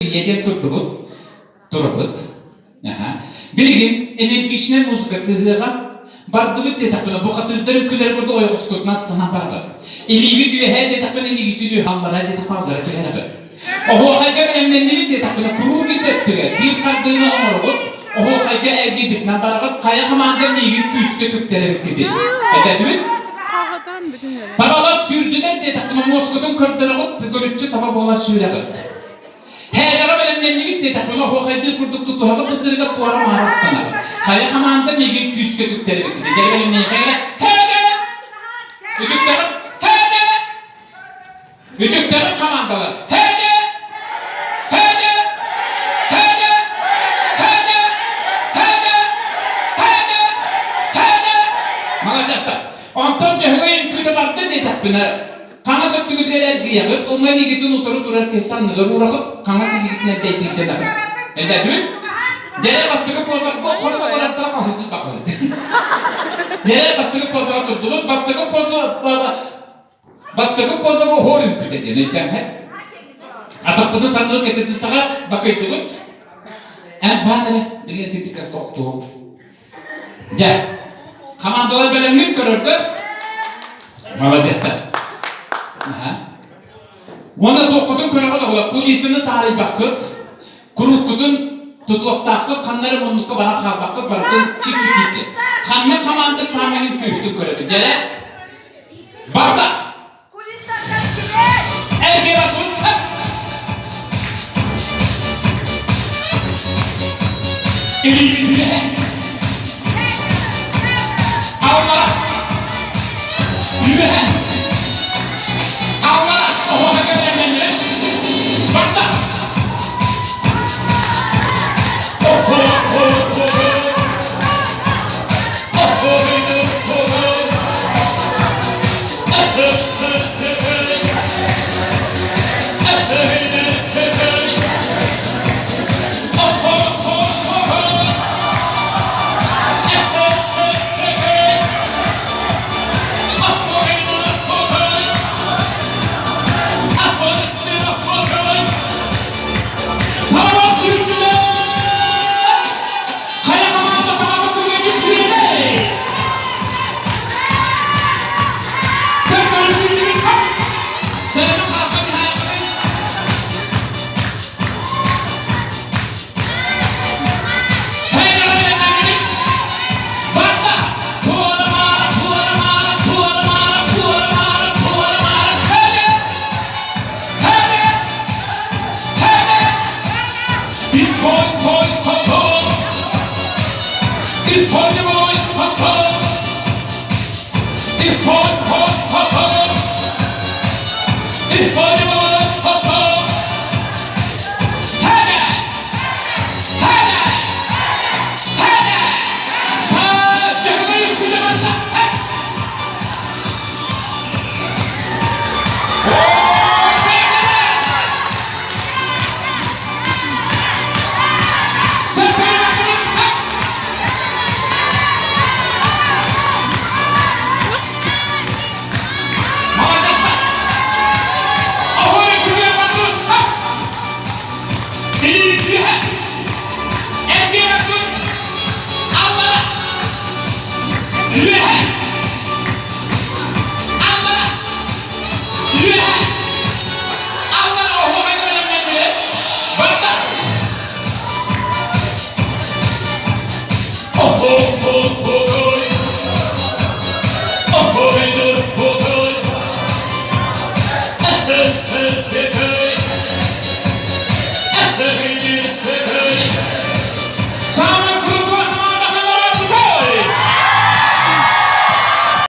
Диэн турдубут, турабыт. Билигин энергичнэй музыка тыаһыаҕа бардыбыт диэтэхпинэ, бухатыырдар үҥкүүлэрэ курдук ойоҕоскутун астанан бараҕыт. Илиибит үөһээ диэтэхпинэ, илиигитин үөһэ аллараа диэтэхпинэ, аллара түһэрэҕит. Оһуохайга бэлэмнэннибит диэтэхпинэ, куруук ис өттүгэр биир хардыыны оҥороҕут, оһуохайга эргийбитинэн бараҕыт, хайа хамаанда миигин күүскэ түктэрэ эбиккитий? Этэтибит? Табалар сүүрдүлэр диэтэхпинэ, муоскутун көрдөрөҕүт, төгүрүччү таба буолан сүүрэҕит. Һээдьэҕэ бэлэмнэннибит диэтэхпинэ, оһуохайдыыр курдук тутуһаҕыт бу сырыыга туора маара ыстанаҕыт. Хайа хамаанда миигин күүскэ түктэрибиккит. Дьэ бэлэмниэхэ эрэ һээдьэ! Үтүктэҕит һээдьэ! Үтүктэҕит хамаандалар һээдьэ! Һээдьэ! Һээдьэ! Һээдьэ! Һээдьэ! Һээдьэ! Һээдьэ! Маладьыастар. Онтон Дьөһөгөй үҥкүүтэ барда диэтэхпинэ, Хаҥас өттүгүтүгэр эргийэҕит, уҥа илиигитин утары турар киһи санныгар уураҕыт, хаҥас илиигитинэн дэйбиирдэнэҕит. Өйдөөтүбүт? Дьэ, бастакы поза бу хорук олорорторо хаһыытын да хаһыт. Дьэ, бастакы позаҕа турдубут. Бастакы поза бастакы поза бу хор үҥкүүтэ диэн өйдөөн Атахпытын санныгы кэтитин саҕа бакыйдыбыт. Эн баан эрэ, билигин итинтик тохтуом. Дьэ, хамаандалар бэлэмҥит көрөргө молодецтар. Уонна туоххутун көрөҕүт оҕолор, кулисаны таарыйбаккыт, курууккутун тутуохтааххыт, ханна эрэ муннукка баран хаалбаккыт, барытын чики-пики. Ханна хамаанда саамай үҥкүүһүтүн көрөбүт. Дьэ, барда!